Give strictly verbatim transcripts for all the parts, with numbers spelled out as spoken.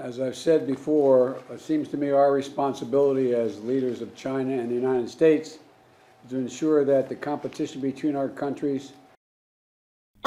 As I've said before, it seems to me our responsibility as leaders of China and the United States to ensure that the competition between our countries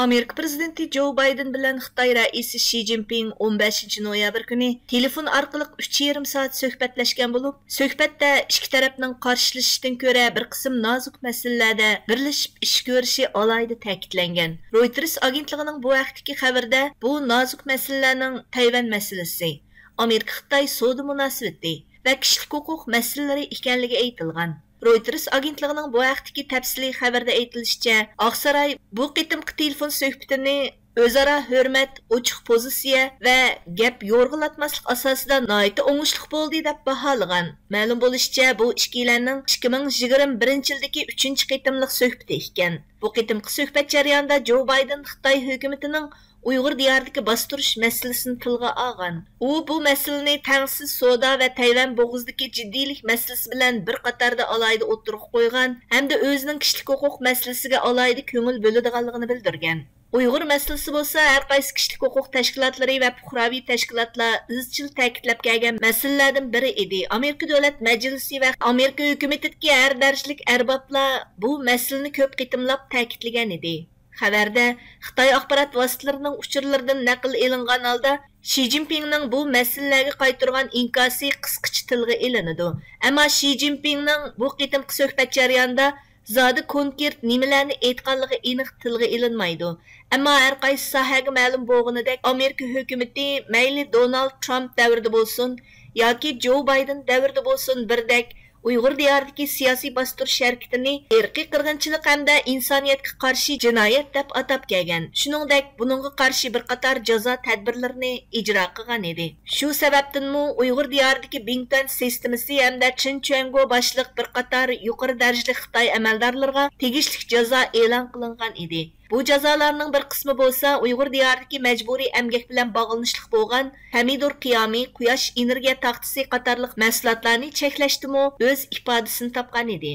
ئامېرىكا پىرېزىدېنتى جو بايدېن بىلەن خىتاي رەئىسى شى جىنپىڭ ئون بەشىنچى نويابىر كۈنى تېلېفون ئارقىلىق ئۈچ يېرىم سائەت سۆھبەتلەشكەن بولۇپ، سۆھبەتتە ئىككى تەرەپنىڭ قارشىلىشىشتىن كۆرە بىر قىسىم نازۇك مەسىلىلەردە بىرلىشىپ ئىش كۆرۈشى ئالاھىدە تەكىتلەنگەن. رويتېرس ئاگېنتلىقىنىڭ بۇ ھەقتىكى خەۋىرىدە بۇ نازۇك مەسىلىلەرنىڭ تەيۋەن مەسىلىسى، ئامېرىكا خىتاي سودا مۇناسىۋىتى ۋە كىشىلىك ھوقۇق مەسىلىلىرى ئىكەنلىكى ئېيتىلغان. رويتېرس ئاگېنتلىقىنىڭ بۇ ھەقتىكى تەپسىلىي خەۋىرىدە ئېيتىلىشىچە، ئاقساراي بۇ قېتىمقى تېلېفون سۆھبىتىنى ئۆزئارا ھۆرمەت، ئوچۇق پوزىتسىيە ۋە گەپ يورغىلاتماسلىق ئاساسىدا ناھايىتى ئوڭۇشلۇق بولدى دەپ باھالىغان. مەلۇم بولۇشىچە، بۇ ئىككىيلەننىڭ ئىككى مىڭ يىگىرمە بىرىنچى يىلدىكى ئۈچىنچى قېتىملىق سۆھبىتى ئىكەن. بۇ قېتىمقى سۆھبەت جەريانىدا جو بايدېن خىتاي ھۆكۈمىتىنىڭ ئۇيغۇر دىيارىدىكى باستۇرۇش مەسىلىسىنى تىلغا ئالغان. ئۇ بۇ مەسىلىنى تەڭسىز سودا ۋە تەيۋەن بوغۇزىدىكى جىددىيلىك مەسىلىسى بىلەن بىر قاتاردا ئالاھىدە ئوتتۇرىغا قويغان ھەمدە ئۆزىنىڭ كىشىلىك ھوقۇق مەسىلىسىگە ئالاھىدە كۆڭۈل بۆلىدىغانلىقىنى بىلدۈرگەن. ئۇيغۇر مەسىلىسى بولسا ھەر قايسى كىشىلىك ھوقۇق تەشكىلاتلىرى ۋە پۇقراۋى تەشكىلاتلار ئىزچىل تەكىتلەپ كەلگەن مەسىلىلەردىن بىرى ئىدى. ئامېرىكا دۆلەت مەجلىسى ۋە ئامېرىكا ھۆكۈمىتىدىكى ھەر دەرىجىلىك ئەربابلار بۇ مەسىلىنى كۆپ قېتىملاپ تەكىتلىگەن ئىدى. خەۋەردە خىتاي ئاخبارات ۋاسىتىلىرىنىڭ ئۇچۇرلىرىدىن نەقىل ئېلىنغان ھالدا، شى جىنپىڭنىڭ بۇ مەسىلىلەرگە قايتۇرغان ئىنكاسى قىسقىچە تىلغا ئېلىنىدۇ. ئەمما شى جىنپىڭنىڭ بۇ قېتىمقى سۆھبەت جەريانىدا زادى كونكرېت نېمىلەرنى ئېيتقانلىقى ئېنىق تىلغا ئېلىنمايدۇ. ئەمما ھەر قايسى ساھەگە مەلۇم بولغىنىدەك، ئامېرىكا ھۆكۈمىتى مەيلى دونالد ترامپ دەۋرىدە بولسۇن ياكى جو بايدېن دەۋرىدە بولسۇن بىردەك، ئۇيغۇر دىيارىدىكى سىياسىي باستۇرۇش ھەرىكىتىنى ئىرقىي قىرغىنچىلىق ھەمدە ئىنسانىيەتكە قارشى جىنايەت دەپ ئاتاپ كەلگەن. شۇنىڭدەك، بۇنىڭغا قارشى بىر قاتار جازا تەدبىرلىرىنى ئىجرا قىلغان ئىدى. شۇ سەۋەبتىنمۇ ئۇيغۇر دىيارىدىكى بىڭتۈەن سىستېمىسى ھەمدە چېن چۈەنگو باشلىق بىر قاتار يۇقىرى دەرىجىلىك خىتاي ئەمەلدارلىرىغا تېگىشلىك جازا ئېلان قىلىنغان ئىدى. بۇ جازالارنىڭ بىر قىسمى بولسا ئۇيغۇر دىيارىدىكى مەجبۇرىي ئەمگەك بىلەن باغلىنىشلىق بولغان پەمىدۇر قىيامى، قۇياش ئېنېرگىيە تاختىسى قاتارلىق مەھسۇلاتلارنى چەكلەشتىمۇ ئۆز ئىپادىسىنى تاپقان ئىدى.